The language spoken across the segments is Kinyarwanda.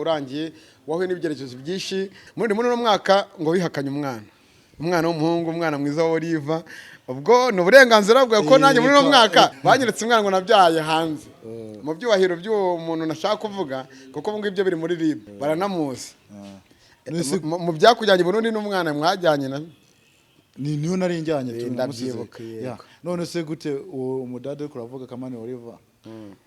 Urangiye wahuye n'ibigeragezo byinshi. Muri uno mwaka ngo wihakanye umwana w'umuhungu, umwana mwiza wa Oliva. Ubwo ni uburenganzira bwawe, ko nanjye muri uno mwaka banyeretse umwana ngo nabyaye hanze mu byubahiro by'uwo muntu nashaka kuvuga, kuko ubu ngibyo biri muri RIB, baranamuzi. Mu byakujyanye i Burundi n'umwana mwajyanye na Ni niyo nari njyanye tu. Ndabyibuka, namusize. yego. Ya. None se gute uwo mudade uriko uravuga, Kamani Oliver,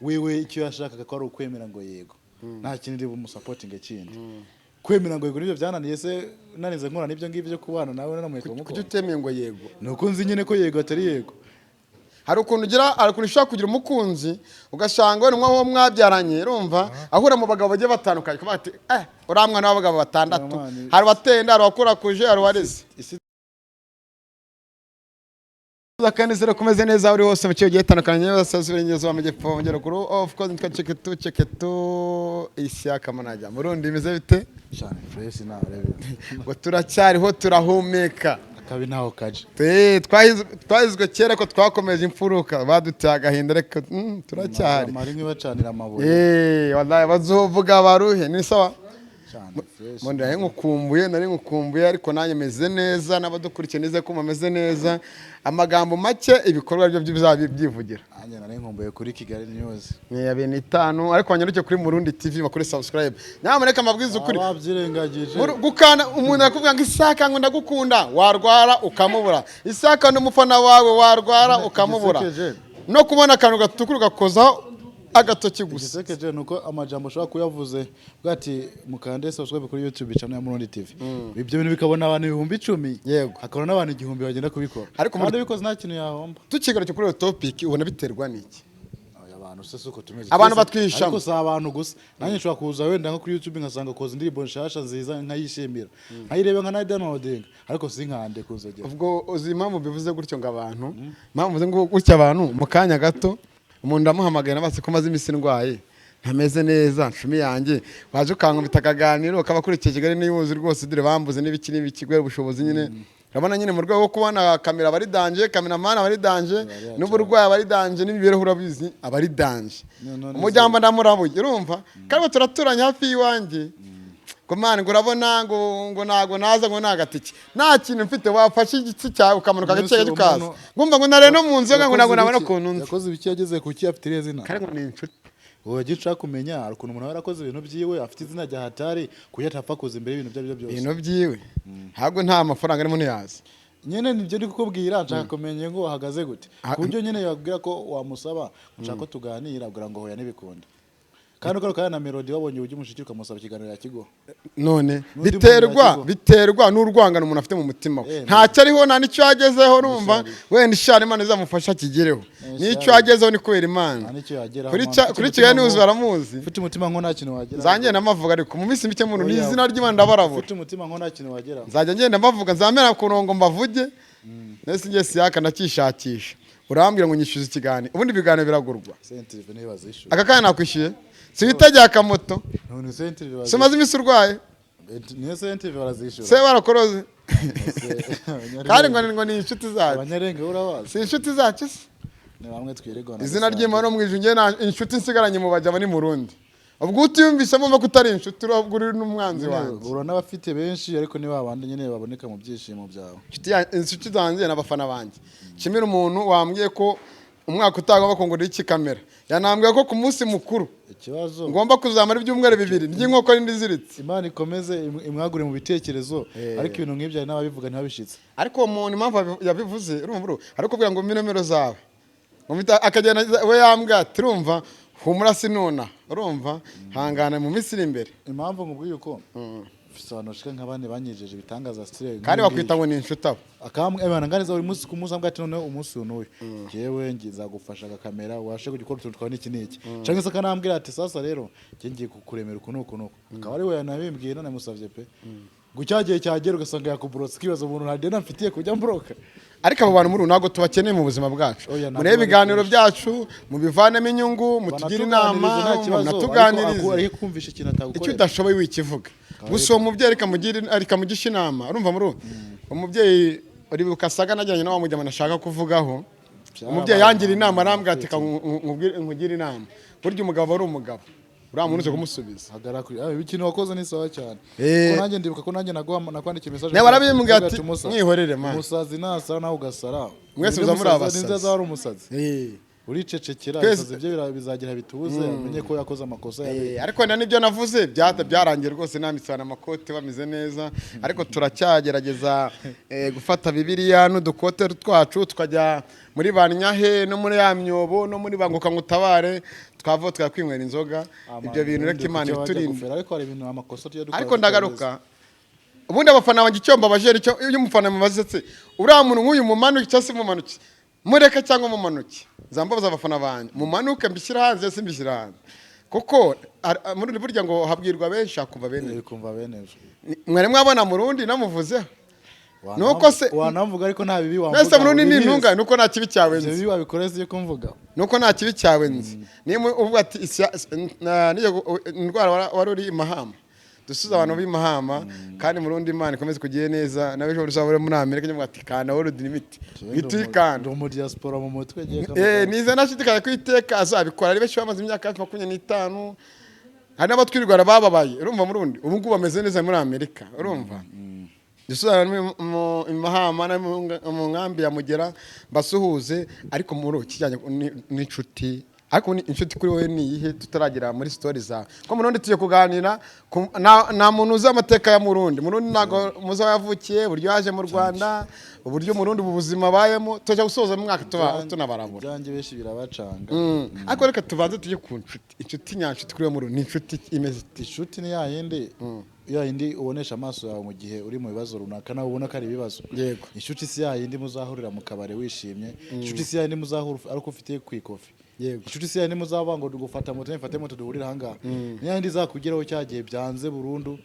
wewe icyo yashakaga ko ari ukwemera ngo yego, nta kindi uri bumusapotinge kindi, kwemera ngo yego nibyo byananiye. Se nanize nkora n'ibyo ngibyo byo kubana nawe nanamuheka Kuki mukunda? utemeye ngo yego? Ni uko nzi nyine ko yego atari yego. Hari ukuntu ugira, hari ukuntu ushobora kugira umukunzi, ugasanga wenda umwe wo mwabyaranye, urumva, ahura mu bagabo bagiye batandukanye, ukavuga ati: "Eh, uriya mwana w'abagabo batandatu." Mwana. Hari uwatenda, hari uwakurakuje, hari uwareze. Isi. Kandi zero kumeze neza uri hose mu kigo gihe gitandukanye, yose, iburengerazuba, amajyepfo, amajyaruguru, of course nitwa Cheketu Cheketu Ishyaka Manajya. Murundi, bimeze bite? Cyane fresh, nawe? Ngo turacyariho, turahumeka. Akabi ntaho kaje. Twahizwe kera ko twakomeje imfuruka, baduteye agahinda, ariko turacyahari. Amara imwe bacanira amabuye. Wallahi bazovuga baruhe. Ni sawa. Cyane fresh. Mundi, nari nkukumbuye, ariko nanjye meze neza, n'abadukurikiye neza ko mumeze neza. Amagambo make, ibikorwa byo bizaba byivugira. Nanjye nari nkumbuye kuri Kigali News. Ni ya 5, ariko wanyaruke kuri Murundi TV bakore subscribe. Nyamuneka, amabwiriza ukuri. Babyirengagije. Gukanda umuntu arakubwira ngo: "Isaka, ngo ndagukunda," warwara ukamubura. "Isaka, ndi umufana wawe," warwara ukamubura. Igisekeje. No kubona akantu gatukura ugakozaho agatoki gusa. Igisekeje ni uko amajambo ushobora kuyavuze bwa ati: "Mukande subscribe kuri YouTube channel ya Murundi TV," ibyo bintu bikabona abantu 10,000, hakabona n'abantu 1000 bagenda kubikora. Ariko kandi bikoze nta kintu yahomba. Tukigaruke kuri iyo topic, ubona biterwa n'iki? Oya, abantu se suko tumeze. Abantu Twese- batwihishamo. Ariko si abantu gusa, nanjye nshobora kuza wenda nko kuri YouTube ngasanga koza indirimbo nshasha nziza, nkayishimira, nkayireba, nkanayidownloadinga, ariko sinkande kuzogera. Ubwo uzi impamvu bivuze gutyo ngo abantu, impamvu bivuze ngo gutya abantu, mu kanya gato umuntu ndamuhamagaye, nabatse ko maze iminsi ndwaye, ntameze neza: "Nshumi yanjye, waje ukankubita akaganiro ukaba akurikiye Kigali News rwose, dore bambuze n'ibiki n'ibiki kubera ubushobozi nyine." Urabona nyine mu rwego rwo kubona kamera aba ari danger, cameraman aba ari danger, n'uburwayi aba ari danger, n'imibereho urabizi aba ari danger. None Umujyamba ndamurabuye, urumva, kandi turaturanye hafi y'iwanjye, ngo: "Man," ngo, "urabona," ngo "ntago naza," ngo "nta gatike, nta kintu mfite." Wafashe igitsi cyawe ukamanuka Umunsi gake gake ukaza. Ngumva ngo nare no mu nzu, ngo ntabwo nabona ukuntu nzi. Yakoze ibiki? Yageze ku ki? Afite irihe zina? Kandi ngo ni inshuti. Wowe jya ushaka kumenya, hari ukuntu umuntu aba yarakoze ibintu byiwe, afite izina rya hatari, kuburyo atapfa kuza imbere y'ibintu ibyo ari byo byose. Ibintu byiwe ntabwo nta mafaranga arimo, ntiyaza. Nyine nibyo ndi kukubwira, nshaka kumenya ngo ahagaze gute, ku buryo nyine yabwira ko wamusaba ngo nshaka ko tuganira, abwira ngo hoya ntibikunda. Kandi ugaruka na Melody, wabonye uburyo umushikira ukamusaba ikiganiro ya kigo. None N'undi biterwa muntu yakigo. Biterwa n'urwangano umuntu afite mu mutima we. Ntacyo ariho, nta n'icyo yagezeho. Urumva, wenda ishara Imana izamufasha akigereho. N'icyo Ishari. yagezeho ni kubera Imana. Nta n'icyo yageraho, Kuri man. kuri Ufite Kigali umutima News baramuzi. Ufite umutima nko nta kintu wageraho. Nzangenda mbavuga, ariko mu minsi mike muntu ni Oya. izina ry'Imana ndabarabura. Ufite umutima nko nta kintu wageraho. Nzajya ngenda mbavuga, nzamera ku murongo mbavuge. Nese ngiye siyaka ndakishakisha, urambwira ngo nyishyuze ikiganiro. Ubundi ibiganiro biragurwa. Sentirive niyo bazishyura. Aka kanya nakwishyuye, siwitegeye akamoto. None sentirive? Si umaze iminsi urwaye? Niyo sentirive barazishyura. Se barakoroze kandi ngo ni inshuti zacu. Abanyarenge urabazi? Si inshuti zacu se? Ni bamwe twirirwana. Izina ry'Imana no mu ijuru, njye nta inshuti nsigaranye mu bajyaba ni Murundi. Ubwo utiyumvishamo ko utari inshuti, urabwo uri n'umwanzi wanjye. Ura n'abafite benshi, ariko ni ba bandi nyine baboneka mu byishimo byawe. Inshuti zanjye n'abafana banjye, nshimira umuntu wambwiye ko umwaka utagomba kungurira iki kamera, yanambwiye ko ku munsi mukuru Ikibazo ngomba kuzamara ibyumweru 2 ry'inkoko n'indi iziritse. Imana ikomeze imwagure mu bitekerezo, ariko ibintu nk'ibyo hari n'ababivuga ntibabishitse. Ariko uwo muntu impamvu yabivuze, urumva bro, ariko kugira ngo umpe nomero zawe. Ngo akagenda we yambwiye ati: "Urumva, humura, sinuna, urumva, hangana mu minsi iri imbere." Impamvu nkubwiye uko, mfise abantu bashika nka bane banyijeje ibitangaza style. Kandi bakwita ngo ni inshuti abo. Akambwe nganiza buri munsi ku munsi, ambwira ati: "Noneho umunsi uyu n'uyu jewe nzagufasha agakamera, ubashe kujya ukora utuntu twawe n'iki n'iki," cyangwa se akanambwira ati: "Sasa rero njye ngiye kukuremera uku n'uku n'uku," akaba ari we yanabimbwiye, nanamusabye pe. Ngo cya gihe cyagera ugasanga yakuburotse, ukibaza umuntu nta deni amfitiye kujya mburoka. Ariko abo bantu muri ubu ntabwo tubakeneye mu buzima bwacu. Oya, ntabwo Murebe bari ibiganiro kenshi. byacu, mubivanemo inyungu, mutugire inama. Banatuganirize, nta kibazo, ariko Munatuganirize. ariko kumvisha ikintu Icyo atagukorera. udashoboye wikivuga gusa. Uwo mubyeyi reka mugishe inama. Urumva, muri ubu umubyeyi uribuka saga najyanye na wa mujyama nashaka kuvugaho. Byarabaye. Umubyeyi yangira inama, arambwira ati: "Reka nkugire inama. Burya umugabo ari umugabo." Uriya muntu uje kumusubiza. Hagarara kuri ikintu wakoze ni sawa cyane. Ko nanjye ndibuka ko nanjye nakwandikiye message. Nawe warabimbwiye ati, "Musa, mwihorere, man." Umusazi nasara nawe ugasara. Mwese Ninde muza muri musazi? abasazi. Ninde azaba ari umusazi? Uricecekera. Ibisazi bye bizagira bituze, amenye ko yakoze amakosa yabe. Ariko wenda nibyo navuze byarangiye rwose, nambitsana amakote bameze neza, ariko turacyagerageza gufata Bibiliya n'udukote twacu, tukajya muri banyahe no muri ya myobo no muri banguka ngo utabare, twava twakwinywera inzoga. Ibyo bintu reka Imana ibiturinde. Ariko hari ibintu, amakosa tujya dukora Ariko tutabizi. Ndagaruka ubundi abafana banjye, icyo mbabaje nicyo, iyo umufana mubaze se uriya muntu nk'uyu mumanuke cyangwa se mumanuke, mureke cyangwa mumanuke, zambabaza abafana banjye, mumanuke mbishyire hanze, si mbishyire hanze, kuko muri burya ngo habwirwa benshi hakumva bene. Kumva bene ejo. Mwari mwabona Murundi namuvuzeho? Nuko se- Wanamvuga ariko nta bibi wamvuga. Mwese Murundi ni ubizi. intungane, nuko nta kibi cyawe Ibyo nzi. bibi wabikoreye si kumvuga. Nuko nta kibi cyawe nzi. Niba uvuga ati niyo indwara wari uri i Mahama, dusuze abantu b'i Mahama, kandi Murundi Imana ikomeze kugiye neza nawe, ejo uzaba uri muri Amerika nyuma ati kanda world limit uhita uyikanda. Ndi umu diaspora mu mutwe ngiye. Nize nashidikanya ko iteka azabikora. Ari benshi bamaze imyaka hafi 25, hari n'abatwirwara bababaye, urumva Murundi ubu ngubu bameze neza muri Amerika. Urumva dusuze abantu mu Mahama no mu nkambi ya Mugera, mbasuhuze. Ariko muri kijyanye n'inshuti, ariko ni inshuti kuri wowe ni iyihe, tutaragera muri story zawe? Ko Murundi tugiye kuganira nta muntu uzi amateka ya Murundi. Murundi ntabwo muzi aho yavukiye, uburyo yaje mu Rwanda, uburyo Murundi ubu buzima abayemo. Tujya gusoza mu mwaka tuba tunabarabura. Ibyanjye benshi birabacanga. Ariko reka tubanze tujye ku nshuti. Inshuti nyanshuti kuri wowe Murundi ni inshuti imeze ite? Inshuti ni ya yindi ubonesha amaso yawe mu gihe uri mu bibazo runaka, nawe ubona ko ari ibibazo. Inshuti si ya yindi muzahurira mu kabari wishimye. Inshuti si ya yindi muzahura ariko ufite ku ikofi. Inshuti si ya yindi muzavuga ngo gufata moto, nifate moto duhurire ahangaha. Ni ya yindi izakugeraho cya gihe byanze burundu.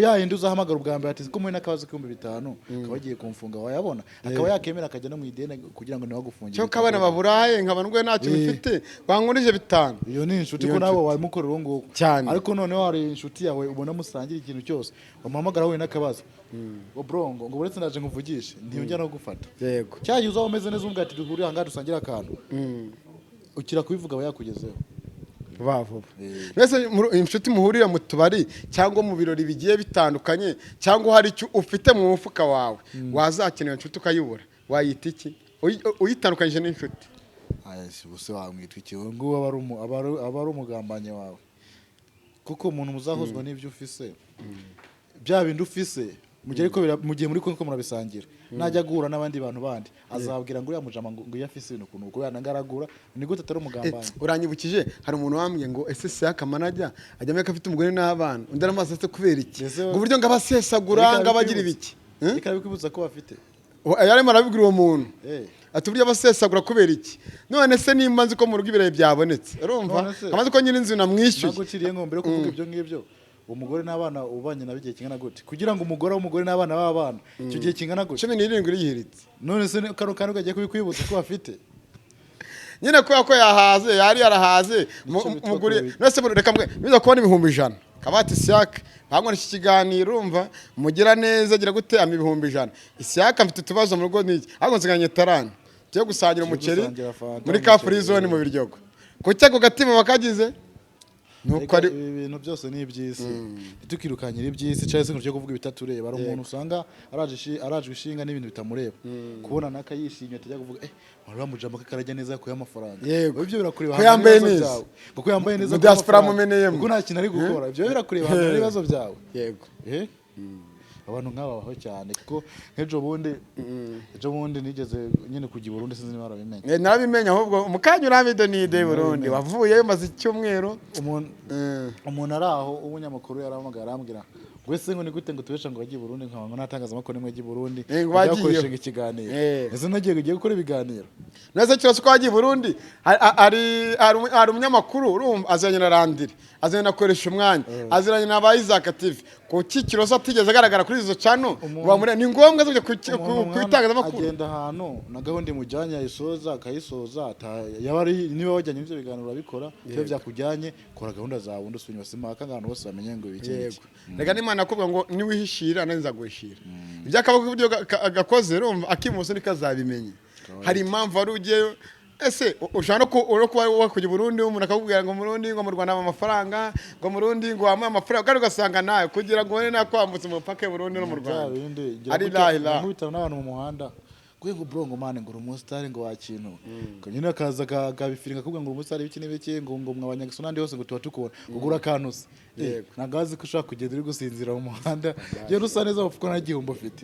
Ya yindi uzahamagara ubwa mbere ati ko muhe n'akabazo k'5,000, akaba agiye kumfunga, wayabona, akaba yakemera akajya no mu ideni kugira ngo ntibagufungire. Cyo kabana baburaye nkaba ndwaye nta kintu mfite, bankurije 5. Iyo ni inshuti. Iyo Ko nawe nshuti. wamukorera uwo nguwo. Cyane. Ariko noneho hari inshuti yawe ubona musangira ikintu cyose, wamuhamagara wowe n'akabazo ngo bro, ngo uretse ndaje nkuvugishe, ntiyongera no gufata. Cyagihe uzaba umeze neza umubwira ati duhurire ahangaha dusangire akantu, ukira kubivuga aba yakugezeho. Vuba vuba. Mbese inshuti muhurira mu tubari cyangwa mu birori bigiye bitandukanye, cyangwa hari icyo ufite mu mufuka wawe wazakenera inshuti ukayibura, wayita iki? Uyitandukanyije n'inshuti. Aya, si ubuse wamwitwa iki? Uwo nguwo aba ari umugambanyi wawe, kuko umuntu muzahuzwa n'ibyo ufise, bya bindi ufise mu gihe ariko mu gihe muri kumwe ko murabisangira, najya guhura n'abandi bantu bandi azababwira ngo uriya mujama ngo iyo afise ibintu ukuntu uku yanangaragura, ni gute atari umugambanyi? Uranyibukije, hari umuntu wambwiye ngo ese Siyaka manajya ajya amenya ko afite umugore n'abana, undi aramubaza ese kubera iki? Ngo uburyo ngo abasesagura, ngo abagira ibiki. Reka bikwibutsa ko bafite. Yarimo arabibwira uwo muntu ati uburyo abasesagura kubera iki? None se nimba nzi ko mu rugo ibirayi byabonetse, urumva, None se- nkaba nzi ko nyiri inzu namwishyuye. Naguciriye ngo mbere yo kuvuga ibyo ngibyo, umugore n'abana ubanye nabo igihe kingana gute, kugira ngo umugore w'umugore n'abana b'abana icyo gihe kingana gute? 17 uriyihiritse. None se kano kantu kagiye kubikwibutsa ko bafite? Nyine kubera ko yahaze, yari yarahaze. Nicyo bitwa Muguri kubika. none se reka mwe biza kubona 100,000, kabati Isiyaka bankoresha ikiganiro, urumva mugira neza, agira gute, ama 100,000. Isiyaka mfite utubazo mu rugo n'iki, ariko nsigaranye tarani tugiye gusangira Tugiye umuceri gusangira fanta, muri ka umuceri. free zone mu Biryogo. Kuki ako gatima bakagize nuko Reka, ari ibi bintu byose ni iby'isi, ntitukirukanyire iby'isi cyangwa se ngo tujye kuvuga ibitatureba. Hari umuntu usanga arajwe ishinga n'ibintu bitamureba, kubona naka yishimye atajya kuvuga uriya mujama ko karajya neza, yakuye amafaranga. Ibyo birakureba, Ko yambaye hangana n'ibibazo neza. byawe. Ngo ko yambaye neza, Mu akuye diaspora amafaranga. mumeneyemo. Kuko nta kintu ari gukora, ibyo birakureba, hangana n'ibibazo byawe. Abantu nk'aba babaho cyane, kuko nk'ejo bundi, ejo bundi nigeze nyine kujya i Burundi, sinzi niba warabimenye. Narabimenye, ahubwo mukanya uramide ni ide Burundi wavuyeyo maze icyumweru. Umuntu umuntu ari aho w'umunyamakuru yarahamagaye arambwira ngo ese ngo ni gute ngo tubesha ngo wagiye i Burundi, nkaba ngo nta tangazamakuru nimwe ry'i Burundi Ngo bajya wagiyeyo. bakoresha ngo ikiganiro. Ese nagiye ugiye gukora ibiganiro? Nese kibazo ko wagiye i Burundi, hari umunyamakuru, urumva, aziranye na Randiri, aziranye na Koresha Umwanya, aziranye na ba Isaac TV, ku kiroso atigeze agaragara kuri izo channel. Ni ngombwa zo kujya Umuntu ku mwana itangazamakuru? Agenda ahantu na gahunda imujyanye yayisoza akayisoza, yaba ari niba wajyanye n'ibyo biganiro urabikora, iyo byakujyanye kora gahunda zawe, undi usubira inyuma, simpaka ngo abantu bose bamenye ngo ibi iki n'iki. Reka n'Imana akubwira ngo niwihishira nanjye nzaguhishira ibyo akaboko k'iburyo gakoze, urumva, ak'ibumoso nikazabimenye. Hari impamvu wari ugiyeyo. Ese ushobora no kuba wakujya i Burundi, umuntu akakubwira ngo Murundi, ngo mu Rwanda haba amafaranga, ngo Murundi ngo wamuhe amafaranga, kandi ugasanga nawe kugira ngo ubone nakwambutse umupaka i Burundi no mu Bya Rwanda bindi ngira ari gutya, lahila. Nkubitana n'abantu mu muhanda ngo bro, ngo man, ngo uri umusitari, ngo wakintu, ngo nyine akaza akabifiringa akakubwira ngo uri umusitari, ibiki n'ibiki, ngo mwa n'andi hose ngo tuba tukubona, ngo ugura akantu se. Ntabwo azi ko ushobora kugenda uri gusinzira mu muhanda, genda usa neza mufuko nta gihombo ufite.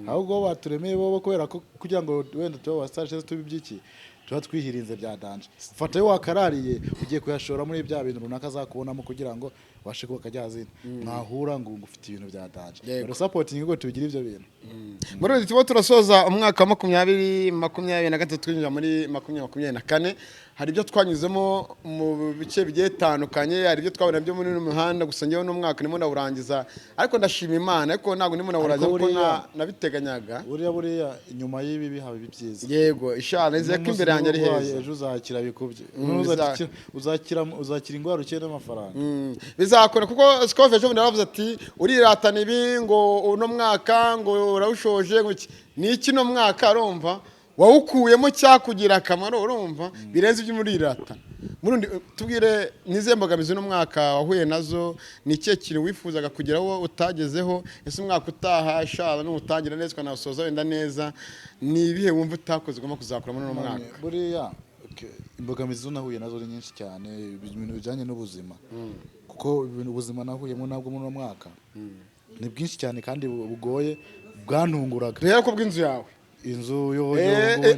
Ahubwo bo baturemeye bo kubera ko kugira ngo wenda tube abasitari cyangwa se tube iby'iki, tuba twihirinze bya danger. Fata ayo wakarariye ugiye kuyashora muri bya bintu runaka azakubonamo kugira ngo ubashe kubaka rya zina, mwahura ngo ufite ibintu bya danger. Rero supporting ngo tubigire ibyo bintu. Muri ubu turimo turasoza umwaka wa 2023, twinjira muri 2024. Hari ibyo twanyuzemo mu bice bigiye bitandukanye, hari ibyo twabona byo muri uno muhanda. Gusa njyewe n'umwaka ndimo ndawurangiza, ariko ndashima Imana, ariko ntabwo ndimo ndawurangiza Ariko kuko nabiteganyaga. Buriya inyuma y'ibi haba ibyiza. Yego, ishara nizeye ko imbere yanjye ari heza. Ejo uzakira bikubye. Uzakira indwara ukeye n'amafaranga. Bizakora kuko Scove ejo bundi yaravuze ati uriratana ibi ngo uno mwaka ngo urawushoje, ngo iki ni iki, uno mwaka urumva wawukuyemo cyakugira akamaro, urumva birenze ibyo muriratana. Murundi, tubwire nizihe mbogamizi uno mwaka wahuye nazo? Ni ikihe kintu wifuzaga kugeraho utagezeho? Ese umwaka utaha shara nuwutangira neza ukanawusoza wenda neza, ni ibihe wumva utakoze ugomba kuzakora muri uno mwaka? Buriya okay, imbogamizi zo nahuye nazo ni nyinshi cyane, ibintu bijyanye n'ubuzima, kuko ibintu ubuzima nahuyemo nabwo muri uno mwaka ni bwinshi cyane kandi bugoye, bwantunguraga. Duhere ku bw'inzu yawe. Inzu yo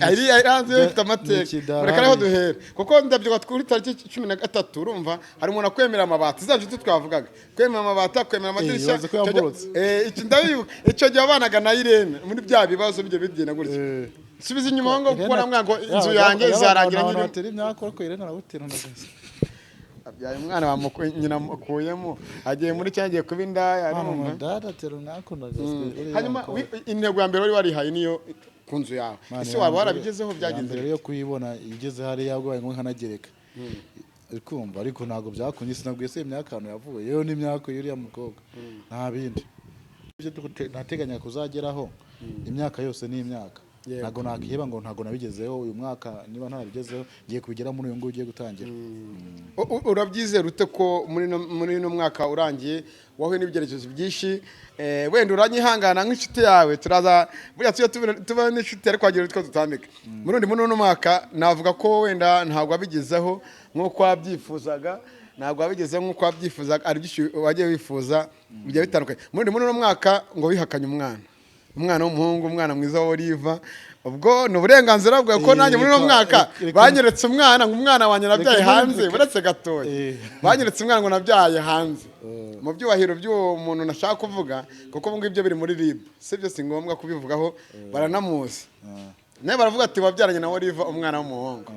Ari hanze yo ifite amateka. N'ikidara. Reka ariho duhere, kuko ndabyibuka kuri tariki 13, urumva hari umuntu akwemera amabati, za nshuti twavugaga, kwemera amabati, akwemera amadirishya. Bazi ko yamburutse. Iki ndabibuka, icyo gihe wabanaga na Irene muri bya bibazo bijya bigenda gutya. Subiza inyuma ngo kuko namwe ngo inzu yanjye izarangira nyine nyine. Batera imyaka, ariko Irene aragutera ndagaza. Abyaye umwana nyina amukuyemo agiye muri cya gihe kuba indaya, urumva? Dada atera umwaka ndagaza. Hanyuma intego ya mbere wari warihaye niyo ku nzu yawe, ese waba warabigezeho? Byagenze Mbere yo kuyibona igeze hariya bwabaye ngo nkanagereka, uri kumva, ariko ntabwo byakunze. Sinabwiye se imyaka ahantu yavuye, yewe n'imyaka y'uriya mukobwa, nta bindi. Ibyo nateganya kuzageraho, imyaka yose ni imyaka. Ntabwo nakiheba ngo ntabwo nabigezeho uyu mwaka. Niba ntabigezeho, ngiye kubigeraho muri uyu nguyu ugiye gutangira. Urabyizera ute ko muri uno mwaka urangiye wahuye n'ibigeragezo byinshi? Wenda uranyihangana nk'inshuti yawe, turaza buriya tujya tuba n'inshuti, ariko wagira utwo dutambika. Muri uno mwaka navuga ko wenda ntabwo wabigezeho nk'uko wabyifuzaga, ntabwo wabigezeho nk'uko wabyifuzaga, hari byinshi wagiye wifuza bigiye bitandukanye. Muri uno mwaka ngo wihakanye umwana w'umuhungu, umwana mwiza wa Oliva. Ubwo ni uburenganzira bwawe, ko nanjye muri uno mwaka banyeretse umwana, ngo umwana wanjye nabyaye hanze. Uretse gatoya, banyeretse umwana ngo nabyaye hanze, mu byubahiro by'uwo muntu nashaka kuvuga, kuko ubu ngibyo biri muri RIB, sibyo? Si ngombwa kubivugaho, baranamuzi. Nawe baravuga ati wabyaranye na Oliva umwana w'umuhungu.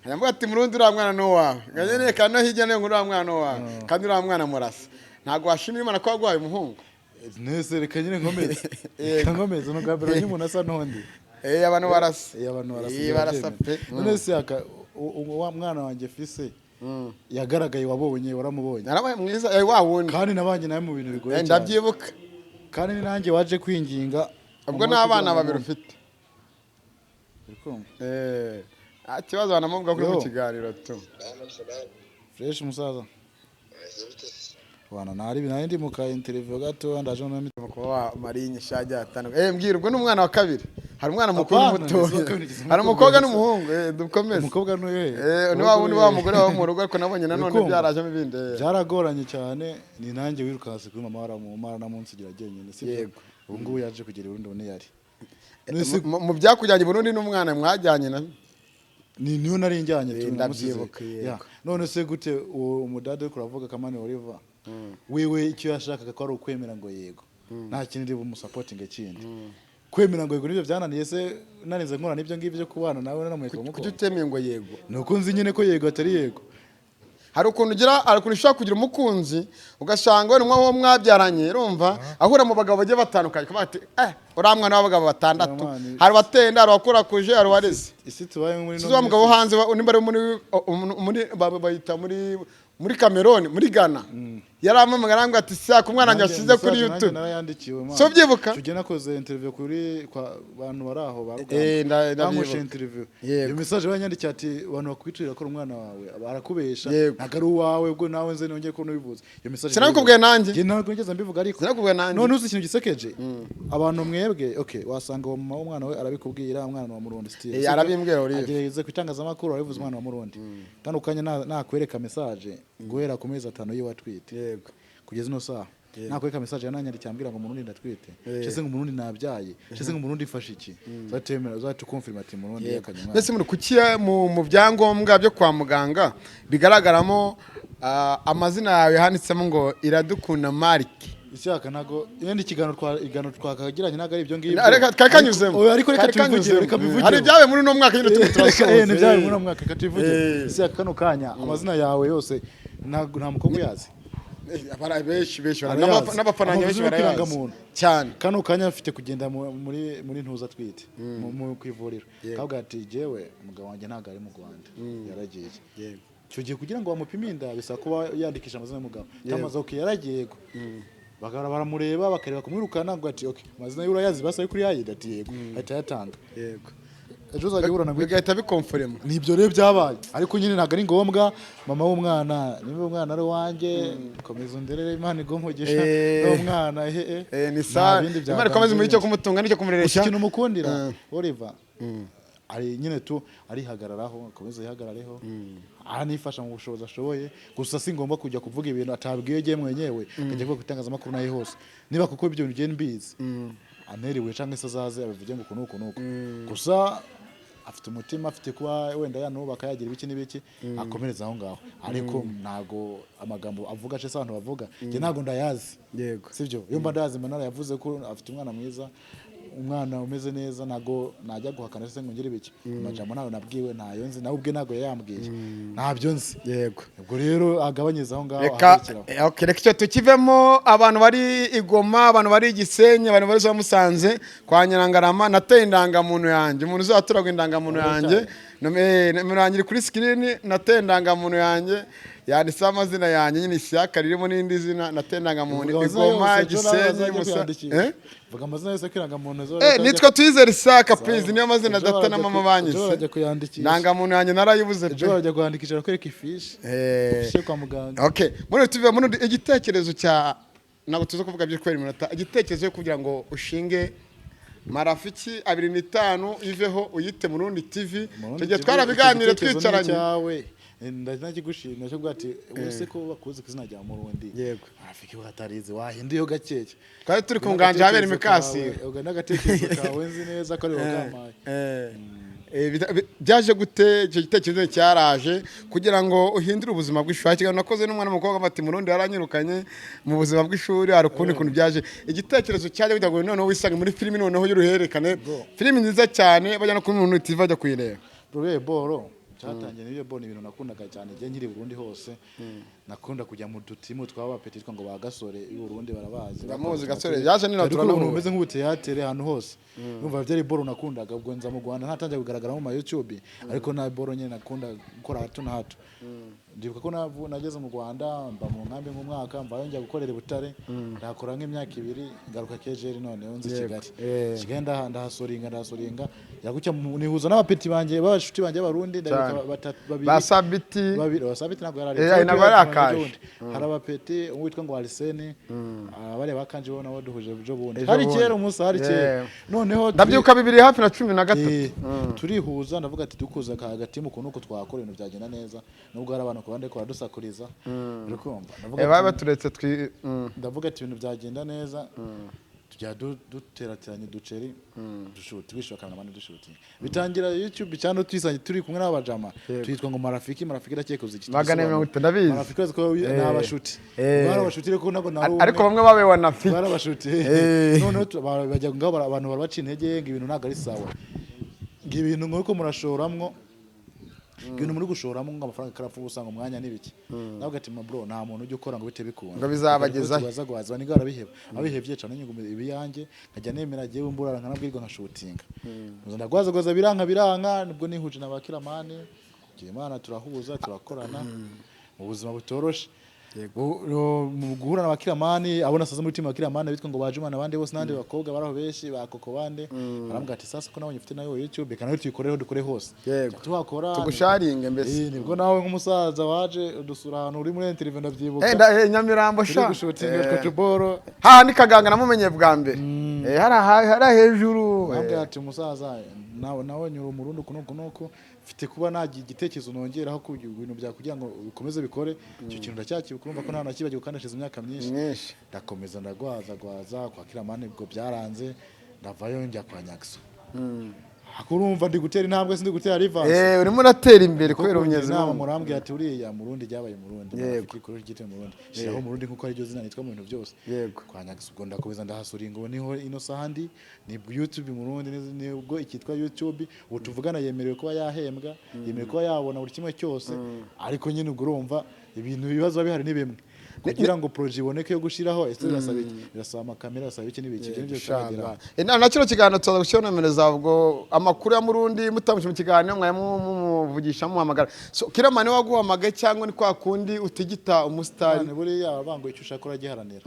Nkavuga ati murundi uriya mwana ni uwawe, nkanyereka no hirya no hino ngo uriya mwana ni uwawe, kandi uriya mwana murasa. Ntabwo washimira Imana ko waguhaye umuhungu? Nese reka nyine nkomeze, reka nkomeze, ni ubwa mbere umuntu asa n'undi. Abantu barasa. Abantu barasa. Barasa pe. None se aka wa mwana wanjye fise yagaragaye, wabonye, waramubonye? Narabaye mwiza, wa wundi. Kandi nabanye nawe mu bintu bigoye cyane. Ndabyibuka. Kandi ni nanjye waje kwinginga Ubwo umunsi n'abana kugira ngo babiri ufite. Uri kumva? Nta kibazo, banamuvuga kuri mu Yo. kiganiro tu. Fresh musaza, wana nari nari ndi mu ka interview gato, ndaje no Kuba wa marinye shajya atandukanye. Mbwira, ubwo ni umwana wa kabiri, hari umwana mukuru Apana, n'umutoya. ni uwa kabiri, ngize Hari umukobwa umukobwa. n'umuhungu. Dukomeze. Umukobwa n'uyu. Ni wa wundi wa mugore wa mu rugo, ariko nabonye nanone Urikumva? byarajemo ibindi. Byaragoranye cyane, ni nanjye wirukanse kuri mama, waramumara namunsigira jyenyine, sibyo? Yego. Ubu ngubu yaje kugera i Burundi, ubu ntiyari. Mu byakujyanye i Burundi n'umwana mwajyanye na Ni niyo nari njyanye tu, namusize. Ndabyibuka, yego. Ya. None se gute uwo umudade uri kuravuga Kamani Oliver, wewe icyo yashakaga ko ari ukwemera ngo yego, nta kindi bumusapotinge kindi, kwemera ngo yego nibyo byananiye. Se nanize nkora n'ibyo ngibyo byo kubana nawe nanamuheka Kuki mukobwa. utemeye ngo yego? Ni uko nzi nyine ko yego atari yego. Hari ukuntu ugira, hari ukuntu ushobora kugira umukunzi, ugasanga wenda umwe wo mwabyaranye, urumva ahura mu bagabo bagiye batandukanye, ukavuga ati uriya mwana w'abagabo batandatu, Uriya hari uwatenda, hari uwakurakuje, hari uwareze. Isi tubayemo muri Sizo wa mugabo wo hanze nimba ari muri bayita muri Cameroon, muri Ghana. Yarampamagara, arambwira ati: "Saka umwana wanjye washyize kuri Message nanjye YouTube." Narayandikiwe, man. So byibuka? Tujye nakoze interview kuri kwa bantu bari aho ba Rugamba. Ndabyibuka. Bankoresha interview. Yego. Iyo message banyandikiye ati: "Abantu bakwitirira ko ari umwana wawe barakubesha, Yego. ntabwo ari uwawe." Ubwo nawe nze nongeye ko nubivuze iyo message. Sinabikubwiye nanjye? Njye ntabwo nigeze mbivuga, ariko Sinabikubwiye nanjye? None uzi ikintu gisekeje? Abantu mwebwe, okay, wasanga uwo mama w'umwana we arabikubwira, umwana wa Murundi still. Arabimbwira, Olive. Agerageza ku itangazamakuru arabivuze, umwana wa Murundi. Kandi ukanya nakwereka message guhera ku mezi 5 yiwe atwite kugeza ino saha, nakwereka message yananyandikiye ambwira ngo: "Murundi ndatwite," cyese ngo: "Murundi nabyaye," cyese ngo: "Murundi ifashe iki." Uzatemera, uzatukonfirma ati: "Murundi yakanye umwana." Mbese muri kuki mu byangombwa byo kwa muganga bigaragaramo amazina yawe handitsemo ngo Iradukunda Marike? Ishyaka ntago yenda ikiganiro twa iganiro twakagiranye ntabwo ari ibyo ngibyo. Reka kari kanyuzemo. Oya, ariko reka Kari tubivugire, kanyuzemo. reka bivugire. Hari ibyabaye muri uno mwaka nyine, turimo turasoza. Ni ibyabaye muri uno mwaka, reka tubivugire. Ishyaka, kano kanya amazina yawe yose nta mukobwa uyazi. Benshi benshi Barayazi. n'abafana banjye benshi Amavuzi barayazi y'ikirangamuntu. cyane. Kano kanya mfite kugenda muri ntuza twite ku ivuriro, kavuga ati: "Jewe umugabo wanjye ntabwo ari mu Rwanda, yaragiye." Icyo gihe kugira ngo bamupime inda bisaba kuba yandikisha amazina y'umugabo. Tamaze, okay, yaragiye, yego. Bakaba baramureba, bakareba kumwirukana, ngo ati: "Okay, amazina ye urayazi?" Basa kuri yayida ati: "Yego," ahita ayatanga. Ejo uzajya uburana ngo iki? Bigahita bikonforema. Nibyo rero byabaye, ariko nyine ntabwo ari ngombwa. Mama w'umwana, niba umwana ari uwanjye, komeza underere, Imana iguhe umugisha n'umwana ehe. Ni Nta sa bindi bya Imana ikomeze muri icyo danger. kumutunga n'icyo Gusa kumureresha. ikintu umukundira, Oliver, ari nyine tu arihagararaho, akomeza yihagarareho, aranifasha mu bushobozi ashoboye. Gusa si ngombwa kujya kuvuga ibintu atabwiye jye mwenyewe, akajya kuvuga ku itangazamakuru nayo hose. Niba kuko ibyo bintu ugenda mbizi, anteriwe cyangwa se azaze abivuge ngo uku n'uku n'uku. Gusa afite umutima, afite kuba wenda yanubaka, yagira ibiki n'ibiki, akomereza aho ngaho. Ariko ntago amagambo avuga cyangwa se abantu bavuga, njye ntago ndayazi. Sibyo? Iyo mba ndayazi mba narayavuze ko afite umwana mwiza, umwana umeze neza. Ntago najya guhakana se ngo ngire ibiki. Amajambo ntayo nabwiwe, ntayo nzi, nawe ubwe ntago yayambwiye, ntabyo nzi. Ubwo rero agabanyiriza aho ngaho, Reka ahagarikiraho. Okay, reka icyo tukivemo. Abantu bari i Goma, abantu bari i Gisenyi, abantu bari za Musanze kwa Nyirangarama, nateye indangamuntu yanjye. Umuntu uzaturagwa indangamuntu yanjye, nomero yanjye iri kuri screen. Nateye indangamuntu yanjye, yanditseho amazina yanjye nyine, Ishyaka ririmo n'indi zina. Nateye indangamuntu Vuga i amazina Goma, yose, ejo nawe Gisenyi, bazajya Musa. kwiyandikisha. Eh? Vuga amazina yose kw'irangamuntu. Nitwa Tuyizere Isaka, please. Niyo mazina Ejo data na barajya mama ejo banyise. barajya kuyandikisha. Indangamuntu yanjye narayibuze Ejo pe. barajya kuhandikisha, bakwereka ifishi, ifishi yo kwa muganga. Okay, muri tuve muri igitekerezo cya, ntabwo tuza kuvuga byo kubera iminota, igitekerezo cyo kugira ngo ushinge Marafiki 25 iveho uyite Murundi TV. Murundi Icyo gihe TV, twarabiganiriye, icyo gitekerezo ni twicaranye. icyawe. Ndakigushimira cyo ati ubuse ko bakuzi ku izina rya Murundi. Marafiki batarizi, wahinduyeho gakeya. Twari turi ku nganje habera imikasiro. Ubwo n'agatekerezo kawe nzi neza ko ari wowe kampaye. Byaje gute icyo gitekerezo cyaraje kugira ngo uhindure ubuzima bw'ishuri? Ikiganiro nakoze n'umwana w'umukobwa bati: "Murundi yaranyirukanye mu buzima bw'ishuri." Hari ukundi kuntu byaje, igitekerezo cyaje kugira ngo noneho wisange muri filimi, noneho y'uruhererekane, filimi nziza cyane, bajya no kuri Murundi TV bajya kuyireba? Ruriya boro cyatangiye n'ibyo boro ni ibintu nakundaga cyane igihe nkiri i Burundi hose. Nakunda kujya mu dutimu twaba petit ngo ba Gasore i Burundi barabazi. Ndamuzi Gasore, yaje nino Ariko turanamuzi. umuntu umeze nk'ubuteyatere ahantu hose. Numva byari boro nakundaga. Ubwo nza mu Rwanda ntatangiye kugaragara mu ma YouTube, ariko nta boro nyine nakunda gukora hato na hato. Ndibuka ko nageze mu Rwanda, mba mu nkambi nk'umwaka, mvayo njya gukorera i Butare, ndahakora nk'imyaka 2, ngaruka Kejeri, noneho nzi Kigali. Kigali ndahasoringa yagucya nihuza n'abapeti banjye, b'abashuti banjye b'Abarundi, ndabibuka batatu, babiri. Ba Sabiti. Babiri, Sabiti ntabwo yari Eh, ari. ntabwo yari akaje. Hari abapeti umwe witwa ngo Arsene, bariya bakanje bo nabo duhuje ejo bundi. Ejo Hari bundi. kera, umunsi hari kera. Noneho Ndabyuka 2013. Turihuza, ndavuga ati dukuza ka gatimu ukuntu uko twakora ibintu byagenda neza, nubwo hari abantu ku ruhande ko baradusakuriza, uri kumva? Ndavuga Baba ati- baturetse twi Ndavuga ati ibintu byagenda neza, tujya duterateranya uduceri, dushuti wishyura kameramani, dushuti bitangira YouTube cyane. Twisange turi kumwe n'abajama, twitwa ngo Marafiki. Marafiki ndakeka uzi iki? 450, ndabizi. Marafiki uzi ko ni abashuti. Bari abashuti, ariko ntabwo nari umwe. Ariko bamwe babewa na fiki. Bari abashuti. Noneho bajya ngaho, abantu barabaca intege ngo ibintu ntabwo ari sawa, ngo ibintu nk'uko murashoramwo, ibintu muri gushoramo ngo amafaranga karapfa ubusa, ngo umwanya n'ibiki. Nawe ati: "Ma bro, nta muntu ujya ukora ngo bite bikunda." Ngo bizabagezahe. Baza guhaza ni barabiheba, abihebye cyane nyuma ibiyanjye nkajya nemera jyewe mburara nkanabwirwa nkashutinga. Nza ndagwazagoza, biranka biranka. Nibwo nihuje na ba Kiramani, Imana turahuza, turakorana mu buzima butoroshe. Mu guhura na bakiramani abona saza muri team bakiramani bitwa ngo bajumana abandi bose n'abandi bakobwa baraho benshi ba koko bande, arambwira ati sasa ko nabonye ufite nayo YouTube, reka nayo tuyikoreho, dukore hose. Tuhakora Tugusharinge mbese. Nibwo nawe nk'umusaza waje udusura ahantu uri muri interview, ndabyibuka. Nyamirambo Turi sha. gushutinga twa Haha ni Kaganga namumenye bwa mbere. Hari hejuru. Arambwira ati umusaza, nawe nyura umurundi uku nuku nuku, mfite kuba nagira igitekerezo nongeraho ku bintu bya kugira ngo bikomeze bikore. Icyo kintu ndacyakibuka, urumva ko nta nakibagiwe kandi hashize imyaka myinshi. Myinshi. Ndakomeza ndagwaza gwaza kwa Kiramani, ubwo byaranze, ndavayo njya kwa Nyakso. Urumva ndi gutera intambwe, sindi gutera reverse. Urimo uratera imbere Kuko kubera kungira ubunyezi. inama murambwira ati uriya Murundi ryabaye Murundi, afite ikuru ryitwa Murundi, shiraho Murundi nkuko ariryo zina nitwa mu bintu byose. Kwa Nyakso ubwo ndakomeza ndahasura ingo, niho ino saha ndi, ni YouTube Murundi, nibwo ikitwa YouTube ubu tuvugana, yemerewe kuba yahembwa, yemerewe kuba yabona buri kimwe cyose. Ariko nyine ubwo urumva ibintu, ibibazo biba bihari ni bimwe kugira ngo projet iboneke yo gushiraho. Ese birasaba iki? Birasaba amakamera, birasaba iki n'ibiki, ibyo nibyo turageraho. Na kino kiganiro tuza gushyiraho nomero zawe, ubwo amakuru ya Murundi mutamushe mu kiganiro mwari mumuvugisha muhamagara. So Kiramani waguhamagaye cyangwa ni kwa kundi utigita umusitari? None buriya banga icyo ushaka uragiharanira,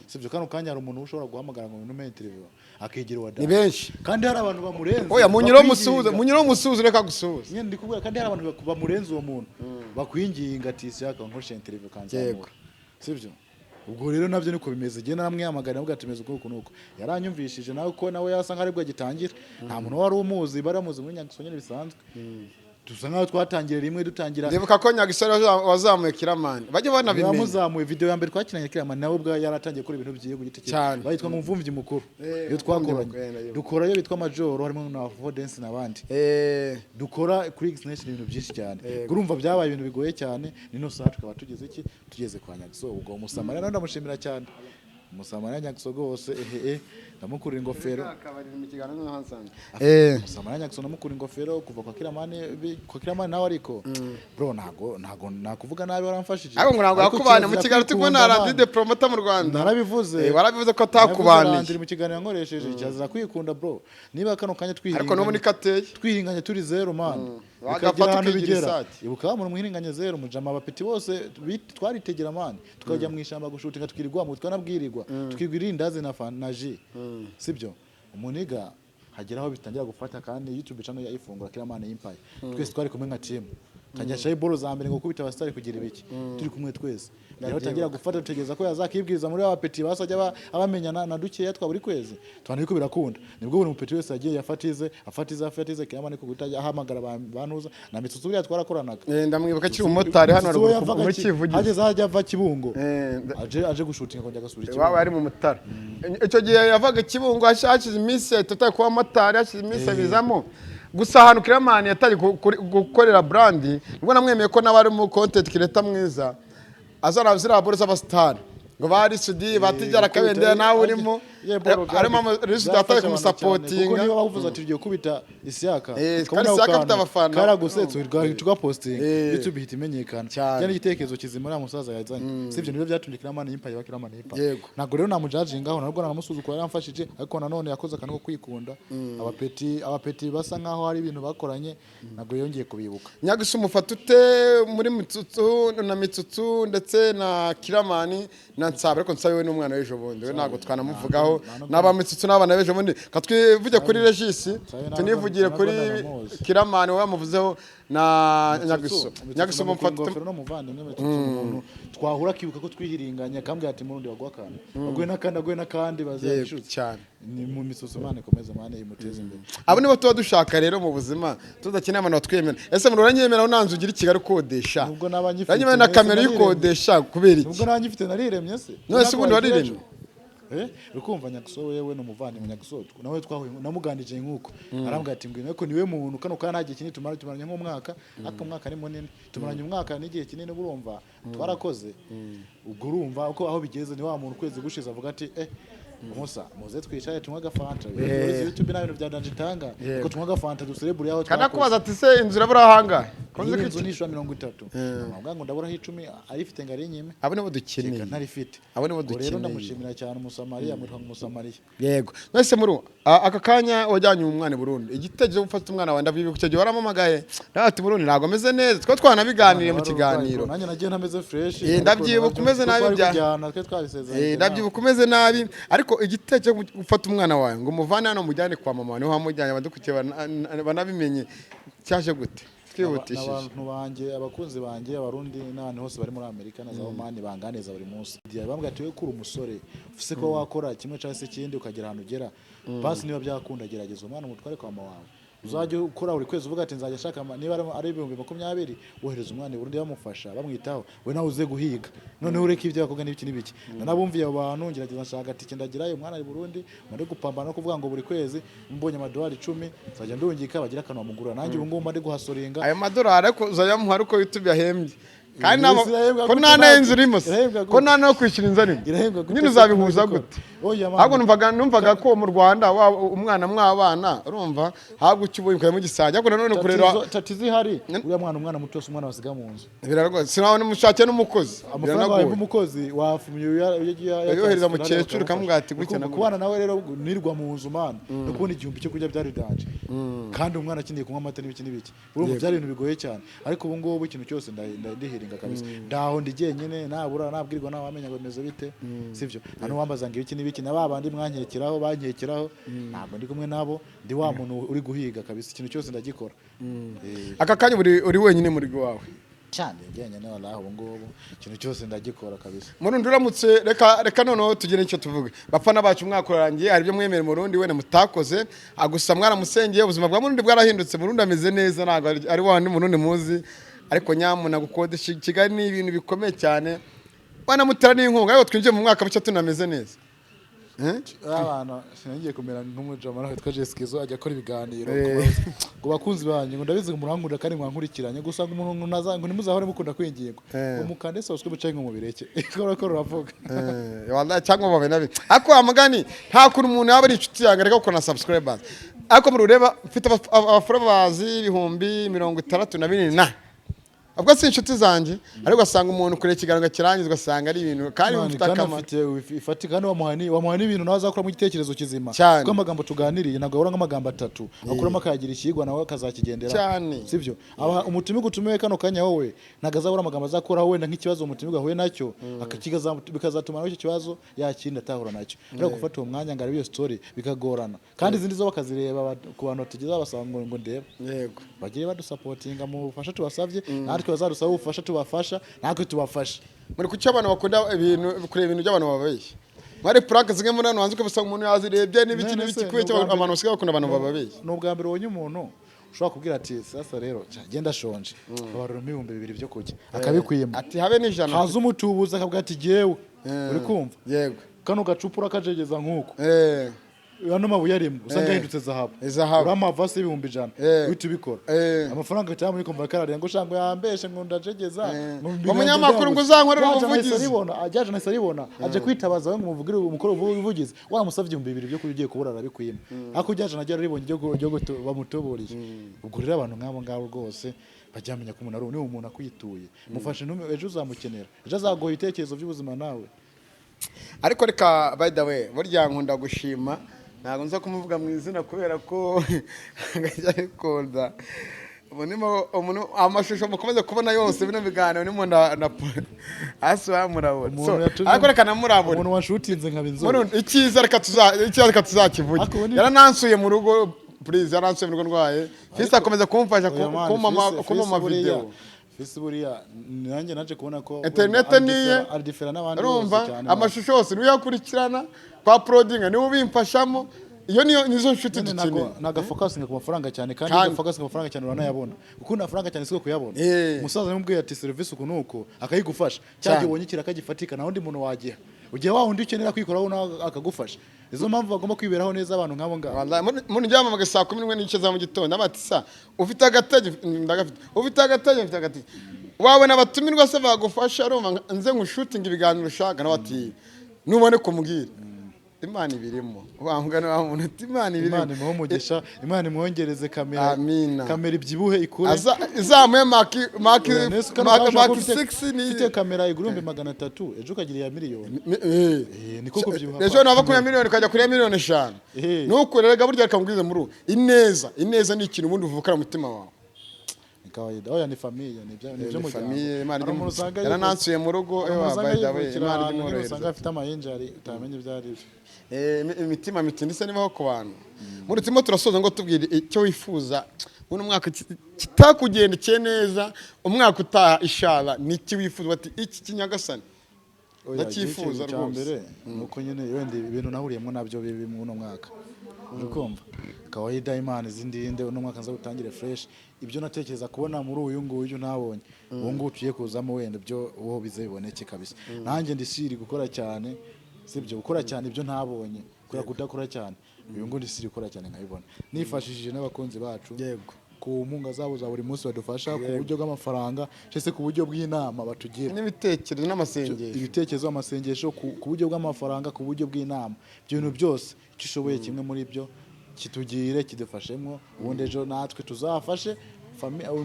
sibyo? Kano kanya hari umuntu ushobora guhamagara ngo nume interview akigira uwa Ni benshi. kandi hari abantu bamurenze Oya, munyuraho bakwinginga. musuhuze, munyuraho musuhuze, reka gusuhuza. Nyine ndi kuvuga, kandi hari abantu bamurenze uwo muntu bakwinginga ati ishyaka nkoresha interview kanzamura, sibyo? Ubwo rero nabyo niko bimeze. Njye naramwihamagara navuga ati meze uku nuku, yaranyumvishije nawe ko nawe yasa nkaho aribwo agitangira, nta muntu wari umuzi, bari bamuzi muri Nyagiso nyine bisanzwe, dusa nkaho twatangira rimwe dutangira. Ndibuka ko Nyagisore wazamuye Kiramani, bajye banabimenya. Yamuzamuye. Video ya mbere twakinanye Kiramani nawe ubwo yaratangiye gukora ibintu byiye ku giti cye. Cyane. Bayitwa ngo umuvumvyi mukuru. Umuvumvyi Iyo twakoranye mukuru, ndayibuka. dukora iyo bitwa Majoro, harimo na Vodense n'abandi, dukora kuri X Nation ibintu byinshi cyane. Urumva byabaye ibintu bigoye cyane, nino saha tukaba tugeze iki, tugeze kwa Nyagiso. Ubwo Umusamariya nawe ndamushimira cyane, Umusamariya Nyagiso rwose, ehe ndamukurira ingofero. Umusamariya Nyagiso ndamukura ingofero kuva kwa Kiramani, kwa Kiramani nawe. Ariko bro, ntago nakuvuga nabi, waramfashije. Ariko ngo ntabwo Ariko yakubaniye mu kirazira kiganiro turi kubona kwikunda, Landry man. de promoter mu Rwanda. Narabivuze. Warabivuze ko Narabivuze. atakubaniye. Landry mu kiganiro yankoresheje, kirazira kwikunda bro. Niba kano kanya Ariko n'ubu twihiringanye, niko ateye. twiringanye turi zero man, Wagafata bikagira ahantu ukigira bigera. isake. Ibuka wa muntu mwiringanye zero mujama, abapeti bose twaritegera man, tukajya mu ishyamba gushutinga, tukirirwa mu twanabwirirwa, tukigwa irindazi na fan na ji, sibyo? Umuniga hagera aho bitangira gufata, kandi YouTube channel yayifungura Kiramani Empire, twese twari kumwe nka team, tangira shayi boro za mbere ngo kubita abasitari kugira ibiki, turi kumwe twese. Rero tangira gufata, dutegereza ko yazakibwiriza muri ba peti basajya abamenyana na dukeya twa buri kwezi tubona yuko birakunda. Nibwo buri mupeti wese yagiye afatize afatize afatize. Kiramani ko guhita ahamagara bantuza na Mitsutsu, buriya twarakoranaga. Ndamwibuka akiri umumotari hano Mitsutsu we haruguru yavaga muri Kivugiza. hageze aho ajya ava Kibungo, aje gushutinga akongera agasubira i Iwabo Kibungo. yari mu Mutara icyo gihe, yavaga i Kibungo, hashize iminsi ahita atangira kuba motari, hashize iminsi abizamo. Gusa ahantu Kiramani yatangiye gukorera brand, nibwo namwemeye ko nawe ari mu content creator mwiza, azana ziriya boro z'abasitari ngo ba Risudi batijyara kabendera, nawe urimo harimo Risudi yatangiye Kuko kumusapotinga. niba bavuze ati tugiye kubita Isiyaka, Kandi Isiyaka afite abafana. Karagusetse tugapostinga, YouTube ihita imenyekana. Cyane. Cyane igitekerezo kizima uriya musaza yazanye, sibyo? Nibyo byatumye Kiramani Empire iba Kiramani Empire. Ntabwo rero namujajingaho, ntabwo nanamusuzugura, yaramfashije. Ariko nanone yakoze akantu ko kwikunda, abapeti basa nkaho hari ibintu bakoranye, ntabwo yongeye kubibuka. Nyagusa umufata ute muri Mitsutsu na Mitsutsu ndetse na Kiramani na Nsaba? Ariko Nsabe we ni umwana w'ejo bundi, we ntabwo twanamuvugaho, n'aba Mitsutsu n'abana b'ejo bundi. Katwivuge kuri Regisi, tunivugire kuri Kiramani wowe wamuvuzeho na Nyaguso. Nyaguso umufata ute? Ingofero n'umuvandimwe Mitsutsu, umuntu twahura akibuka ko twihiringanye, akambwira ati murundi baguha akantu, aguhe n'akandi, aguhe n'akandi bazabishutse. Cyane. Ni mu Mitsutsu, Imana ikomeze mane imuteze imbere. Abo nibo tuba dushaka rero mu buzima, tudakeneye abantu batwemera. Ese muntu uranyemera nta nzu ugira i Kigali ukodesha? Nubwo naba nyifite, Uranyemera na nese kamera nariremye. uyikodesha kubera iki? Nubwo naba nyifite, nariremye se? None se ubundi wariremye? Ukumva Nyaguso wewe ni umuvandimwe Nyaguso nawe twahuye namuganije nk'uko arambwira ati ngwino, ariko niwe muntu kano kanya nta gihe kinini tumara, tumaranye nk'umwaka, ariko umwaka ni munini, tumaranye umwaka n'igihe kinini, urumva twarakoze. Ubwo urumva uko aho bigeze, ni wa muntu ukwezi gushize avuga ati musa muze twicare tunywe agafanta. YouTube nta bintu bya danger itanga, ko tunywe agafanta duserebure aho twakoze. Kanakubaza ati se inzu irabura ahangahe? Koze Niba ko inzu iki- nishura 30, namubwira ngo ndaburaho 10, ayifite ngo arinyime. Abo nibo dukeneye. Reka ntarifite. Abo nibo Ubwo rero dukeneye. ndamushimira cyane Umusamariya, mwitwa ngo Umusamariya. Yego. Mwese muri aka kanya wajyanye umwana i Burundi, igitekerezo cyo gufata umwana wawe, ndabyibuka icyo gihe waramamagaye nawe ati Burundi ntabwo ameze neza, twe twanabiganiriye mu Wari urwaye, kiganiro. nanjye nagiye ntameze fresh. Eh, ndabyibuka umeze nabi kujyana twe twabisezeranye. Ndabyibuka umeze nabi, ariko igitekerezo cyo gufata umwana wawe ngo umuvane hano mujyane kwa mama, niho wamujyanye, abadukurikiye banabimenye, cyaje gute? Twihutishije. Abantu banjye, abakunzi banjye, Abarundi n'ahantu hose bari muri Amerika na za Oman, banganiza buri munsi. Bambwira ati we kuri umusore ufise kuba wakora kimwe cyangwa se ikindi ukagera ahantu ugera, basi niba byakunda gerageza umwana umutware kwa mama wawe, uzajya ukora buri kwezi uvuga ati nzajya nshaka niba ari 20,000, wohereza umwana i Burundi bamufasha bamwitaho, we nawe uze guhiga, noneho ureke ibyo bakobwa n'ibiki n'ibiki. Nanabumviye abo bantu, ngerageza nshaka ati ndagirayo umwana ari i Burundi, muri gupambana no kuvuga ngo buri kwezi mbonye amadolari 10 nzajya ndungika bagira akantu bamugurira, nanjye ubu ngubu mba ndi guhasoringa. Ayo madolari ariko uzajya muha ariko YouTube yahembye kandi Mbese irahembwa ko gute nta natwe? n'inzu urimo se? Irahembwa Ko gute? nta no kwishyura inzu arimo? Irahembwa gute Nyine se? uzabihuza Kubikora. gute? Oya, mama. Ahubwo numvaga ko mu Rwanda umwana mwabana, urumva ahubwo icyo ubonye ukajya mugisangira, ariko nanone kurera Tatizo ihari, uriya mwana, umwana muto wese, umwana basiga mu nzu. Birarwaye, sinabona umushake n'umukozi. Amafaranga Biranagoye. wahemba umukozi wafumye Uyohereza mukecuru ukamubwira ati gutya na gutya. Kubana nawe rero nirwa mu nzu, man, no kubona 1000 cyo kurya byari danger, kandi umwana akeneye kunywa amata n'ibiki n'ibiki, urumva byari ibintu bigoye cyane. Ariko ubu ngubu ikintu cyose ndihiringa kabisa, ndaho ndi jyenyine, nabura nabwirwa ntawamenya ngo bimeze bite, sivyo? Nta n'uwambaza ngo ibiki n'ibiki, na ba bandi mwankekeraho bankekeraho, ntabwo ndi kumwe nabo, ndi wa muntu uri guhiga kabisa, ikintu cyose ndagikora. Aka kanya uri wenyine mu rugo iwawe? Cyane, jyenyine wallahi, ubu ngubu ikintu cyose ndagikora kabisa. Murundi uramutse, reka noneho tugire icyo tuvuga. Bafana bacu, umwaka urarangiye, hari ibyo mwemere Murundi wenda mutakoze, gusa mwaramusengeye, ubuzima bwa Murundi bwarahindutse, Murundi ameze neza, ntabwo ari wa wundi Murundi muzi. Ariko nyamuna gukodesha i Kigali ni ibintu bikomeye cyane, wanamutera n'inkunga, ariko twinjiye mu mwaka mushya tunameze neza. Eh? Abantu sinangiye kumera nk'umujama nawe witwa Jessica ajya akora ibiganiro ngo bakunzi banjye, ngo ndabizi ngo murankunda kandi mwankurikiranye, gusa ngo umuntu naza ngo ntimuzahore mukunda kwingingwa, ngo mukande subscribe cyangwa ngo mubireke kubera ko ruravuga. Wallahi cyangwa babe nabi, ariko wa mugani nta kuntu umuntu yaba ari inshuti yanjye ariko ukona subscribers, ariko murureba mfite abafollowers 64,000 na ubwo si inshuti zanjye, ariko ugasanga umuntu kureba ikiganiro kirangiza ugasanga ari ibintu kandi Mani, bifite kandi akamaro. Afite ifatika, kandi wamuha n'ibintu nawe azakuramo igitekerezo kizima. Cyane. Kuko amagambo tuganiriye ntabwo ahora nk'amagambo atatu, akuramo akayagira ikigwa nawe akazakigendera. Cyane. Sibyo? Aba umutumirwa utumiwe kano kanya wowe ntabwo azabura amagambo azakuraho wenda nk'ikibazo umutumirwa ahuye nacyo, bikazatuma nawe icyo kibazo yakindi atahura nacyo. Ariko gufata uwo mwanya ngo arebe iyo story bikagorana, kandi izindi zo bakazireba ku bantu batigeze babasaba ngo ndebe. Bagire badusapotinga mu bufasha tubasabye, natwe bazadusaba ubufasha tubafasha, natwe tubafasha. Muri kuki abantu bakunda ibintu, kureba ibintu by'abantu bababeshya? Mwari prank zimwe muri hano hanze ukabasanga umuntu yazirebye n'ibiki None n'ibiki, se, kubera iki ni ubwa abantu basigaye bakunda abantu bababeshya? Ni ubwa mbere ubonye umuntu ushobora kubwira ati sasa rero genda shonje, babaruramo 2000 byo kurya, akabikwima. Ati habe n'ijana. Haza umutubuzi akavuga ati jyewe, uri kumva, Yego. kano gacupa urakajegeza nk'uko, ano mabuye arimo usanga yahindutse zahabu. Zahabu. Uriya amavasi y'100,000, uhita ubikora, amafaranga cyangwa muri kumva karariya ngo ushanga yambeshe ngo ndajegeza ngo Ngo umunyamakuru ngo uzankorere Yaje ahise ubuvugizi. aribona, yaje ahise aribona, aje kwitabaza we ngo umuvugire umukoro ubuvugizi, waramusabye 2000 byo kurya ugiye kubura arabikwima, ariko ryaje naryo araribonye ryo bamutuburiye. Ubwo rero abantu nk'abo ngabo rwose bajya bamenya ko umuntu ari niba umuntu akwituye mufashe, ejo uzamukenera, ejo azaguha ibitekerezo by'ubuzima nawe. Ariko reka, by the way, burya nkunda gushima, ntabwo nza kumuvuga mu izina kubera ko ngajya abikunda. Amashusho mukomeze kubona yose bino biganiro nimo na hasi murabona. So, Umuntu ariko reka namurabona. Umuntu washutinze nkaba inzobe. Murundi, icyiza reka tuzakivuge. Ariko ubundi- Yaranansuye mu rugo, please, yaransuye mu rugo ndwaye, Fisi akomeza kumfasha Oya man, kumpa Fisi ama buriya- video. Fisi buriya nanjye naje kubona ko Internet wenda niye. ari different n'abandi Urumva bose cyane. amashusho yose niwe uyakurikirana kwa uploadinga, niwe ubimfashamo, iyo niyo nizo nshuti Nyine dukeneye. Ntago afokasinga ku mafaranga cyane, kandi Kandi- iyo ufokasinga ku mafaranga cyane uranayabona, kuko amafaranga cyane siko kuyabona. Umusaza yamubwiye ati serivisi uku nuku, akayigufasha cyangwa Cyane. ubonye ikiraka gifatika nta wundi muntu wagiha, ugiye wa wundi ukenera kwikoraho nawe akagufasha. Izo mpamvu bagomba kwiberaho neza abantu nk'abo ngabo. Wallahi, muri njyamamaga saa 11:30 za mu gitondo, abati sa ufite agatege? Ndagafite. Ufite agatege? Mfite agatege. Wabona abatumirwa se bagufasha, urumva nze ngushutinga ibiganiro ushaka? Nawe ati nubone kumubwira. Imana ibirimo, wa mugani wa muntu uti Imana ibirimo. Imana imuhe umugisha, Imana imwongereze kamera. Amina. Kamera ibyibuhe, ikure. Izamuye maki maki. Oya, nese kano maki kaje maki ko 6 ni ufite kamera igura 300,000, ejo ukagira iya miliyoni. Niko kubyibuha Ejo kwa nava kuri miliyoni ukajya kuri miliyoni 5. Nuko rero burya reka nkubwize, muri ubu ineza ni ikintu ubundi uvukana mu mutima wawe. Ni kawaida. Oya, ni famille, ni Ni iby'umuryango. famille, Imana Hari umuntu usanga yaranansuye mu rugo. hari umuntu Ewa, usanga by the way, yivukira Imana ijye ahantu nyine imworohereza. usanga afite amayinjari, utamenya ibyo ari byo. Imitima mitindi isa nibaho ku bantu. Muri turimo turasoza ngo tubwire icyo wifuza uno mwaka kitakugendekeye neza, umwaka utaha ishara ni iki wifuza, bati iki kinyagasani Oya, ndacyifuza ikintu cya rwose. mbere ni uko nyine wenda ibintu nahuriyemo nabyo bibi muri uno mwaka, uri kumva, kawaida Imana izindinde, uno mwaka nza gutangire fresh. Ibyo natekereza kubona muri uyu nguyu ntabonye, ubu ngubu tugiye kuzamo, wenda ibyo uwo bize biboneke kabisa. Nanjye ndisiri gukora cyane, sibyo? Gukora cyane ibyo ntabonye kubera kudakora cyane. Uyu nguyu ndisiri gukora cyane nkabibona, nifashishije n'abakunzi bacu ku nkunga zabo za buri munsi badufasha ku buryo bw'amafaranga cyangwa se ku buryo bw'inama batugira. N'ibitekerezo n'amasengesho. Ibitekerezo, amasengesho, ku buryo bw'amafaranga, ku buryo bw'inama, ibyo bintu byose, icyo ushoboye kimwe muri byo kitugire, kidufashemo, ubundi ejo natwe tuzafashe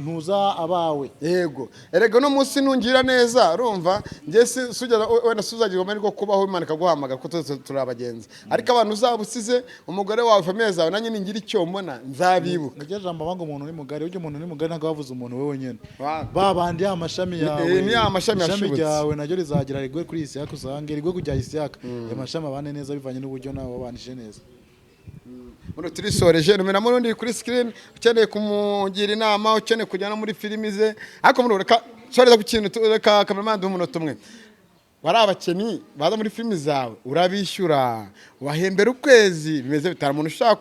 ntuza abawe. Yego, erega uno munsi nungira neza, urumva njye sujya wenda suzagira amahirwe yo kubaho Imana ikaguhamagara, kuko twese turi abagenzi, ariko abantu uzaba usize, umugore wawe, famille zawe, nanjye ningira icyo mbona nzabibuka. Niryo jambo banga umuntu ni mugari. Ujya umuntu ni mugari, ntabwo bavuze umuntu we wenyine. Ba bandi ya mashami yawe. Ni ya mashami ishami yashibutse. ryawe naryo rizagira rigwe kuri Isiyaka, usange rigwe kujya Isiyaka, ayo mashami abane neza bivanye n'uburyo nawe wabanije neza. Muno turisoreje, numero murundi kuri screen, ukeneye kumugira inama, ukeneye kujyana muri filimi ze. Ariko muri reka soreza ku kintu reka cameraman duhe umunota umwe. Bari abakinnyi baza muri filimi zawe, urabishyura, wahembera ukwezi, bimeze bitara umuntu ushaka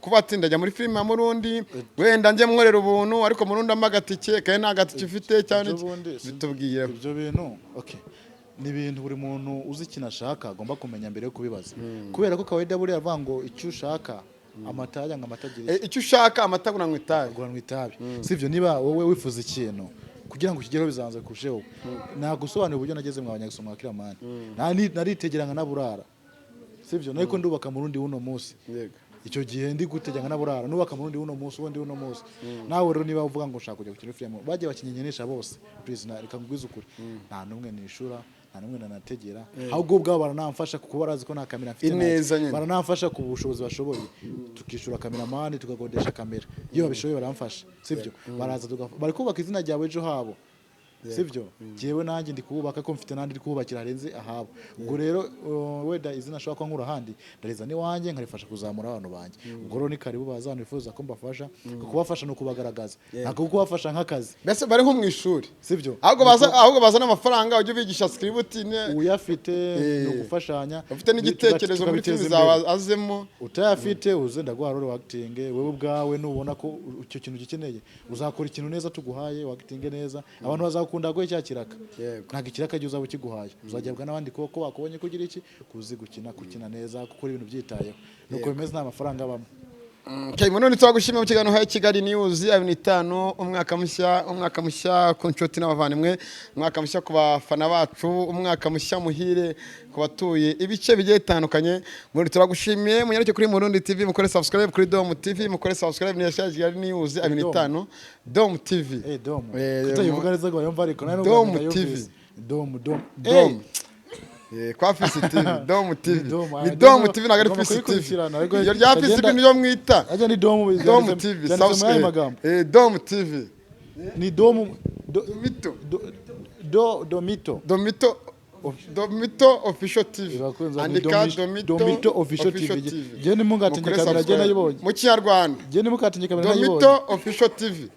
kuba ati ndajya muri filimi ya Murundi, wenda njye nkorera ubuntu, ariko Murundi ampa agatike kandi nta gatike ufite cyane. Ibyo bundi Bitubwiye. Ibyo bintu, okay, ni ibintu buri muntu uzi ikintu ashaka agomba kumenya mbere yo kubibaza, kubera ko kawaida buriya avuga ngo icyo ushaka amata yanga amata agira Icyo ushaka amata aguranwa itabi. Aguranwa itabi, sibyo? Niba wowe wifuza ikintu, kugira ngo ukigereho bizabanza kurusheho. Nagusobanurira uburyo nageze mu abanyagisoma wa Kiramani. Naritegera nkanaburara, sibyo? Ariko ndubaka mu rundi w'uno munsi. Icyo gihe ndi gutegera nkanaburara, nubaka mu rundi w'uno munsi, ubundi w'uno munsi. Nawe rero niba uvuga ngo ushaka kujya gukina filime, bagiye bakinyenyenesha bose, please, reka nkubwize ukuri, nta n'umwe nishura, nta n'umwe nanategera. Ahubwo ubwabo baranamfasha, kuko barazi ko nta kamera mfite. Ineza nanjye. nyine. Baranamfasha ku bushobozi bashoboye, tukishyura kameramani, tugakodesha kamera iyo babishoboye, baramfasha, sibyo? Baraza bari kubaka izina ryawe ejo habo, sibyo? Jyewe nanjye ndi kuwubaka, ko mfite n'andi ndi kuwubakira harenze ahabo. Ubwo rero wenda izina ashobora kuba nkura ahandi, ndarizana iwanjye nkarifasha kuzamura abantu banjye. Ubwo rero ni karibu, baza abantu bifuza ko mbafasha. Kubafasha ni ukubagaragaza, ntabwo kubafasha nk'akazi. Mbese bari nko mu ishuri. Sibyo? Ahubwo baza n'amafaranga, ujye ubigisha script Uyafite ni ugufashanya. Ufite n'igitekerezo muri Tukabiteza filimi zawe imbere. azemo. Utayafite uze ndaguha role, wakitinge wowe ubwawe. Nubona ko icyo kintu gikeneye, uzakora ikintu neza, tuguhaye wakitinge neza, abantu bazakunda guhe cya kiraka. Ntabwo ikiraka igihe uzaba ukiguhaye uzagihabwa n'abandi, kuko bakubonye kugira iki, kuzi gukina, gukina neza, gukora ibintu byitayeho. Nuko bimeze, nta mafaranga abamo. Okay, none turagushimiye mu kiganiro haye Kigali News abiri itanu. Umwaka mushya, umwaka mushya ku nshuti n'abavandimwe, umwaka mushya ku bafana bacu, umwaka mushya muhire ku batuye ibice bigiye bitandukanye. Muri turagushimiye, munyaruke kuri Murundi TV mukore subscribe, kuri Dom TV mukore subscribe, ni ya Kigali News abiri Dom. itanu, Dom TV. Dom. Kutayivuga neza ngo bayumve, ariko nawe Dom nubwo TV. Dom, Dom. Dom. Kwa Fisi TV, Dom TV. Dom, Ni ah, Dom Dom, TV, ntabwo ari ugomba Fisi TV. kuyikurikirana, ariko Iyo rya Fisi TV niyo mwita. Ajya ni Dom. Dom TV, byanditse muri ayo subscribe. magambo. Dom TV. Ni Dom do, Domito. do, do Domito. Domito, Domito Official TV. Irakunze, ni Andika Domito, Domito Official TV. Jye ntimungatinye Mukore kamera, jye subscribe. nayibonye. Mu Kinyarwanda. Jye ntimukatinye kamera, nayibonye. Domito Official TV.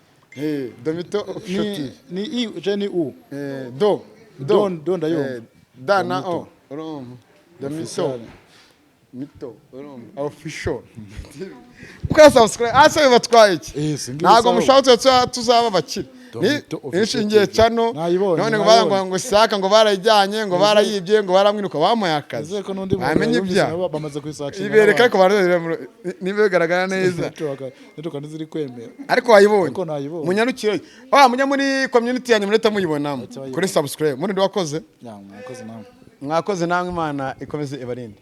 Domito Official Ni TV. ni i je ni u. Do. Do. Do ndayumva. Da na o. Urumva. Domito. Official. Mito. Urumva. Official TV. Ukora subscribe. Asa bibatwaye iki? Singibi Ntabwo sawa. mushaka tuzaba abakire. Domito Official Nishingiye TV. cano Nayibonye, none ngo nayibonye. ngo saka ngo barayijyanye, ngo barayibye, ngo baramwiruka, bamuhaye akazi. Nizere ko n'undi muntu Bamenye yayumvise, ibyaha. nabo bamaze kuyisacinga. Ibereka, ariko niba bigaragara neza. Network ntiziri kwemera. Ariko wayibonye. Ariko nayibonye. Munyarukire wa munya muri community yanyu mureta muyibonamo. Bahita bayibona. Kuri subscribe muri ndi wakoze. Ya, mwakoze namwe. Mwakoze namwe, Imana ikomeze ibarinde.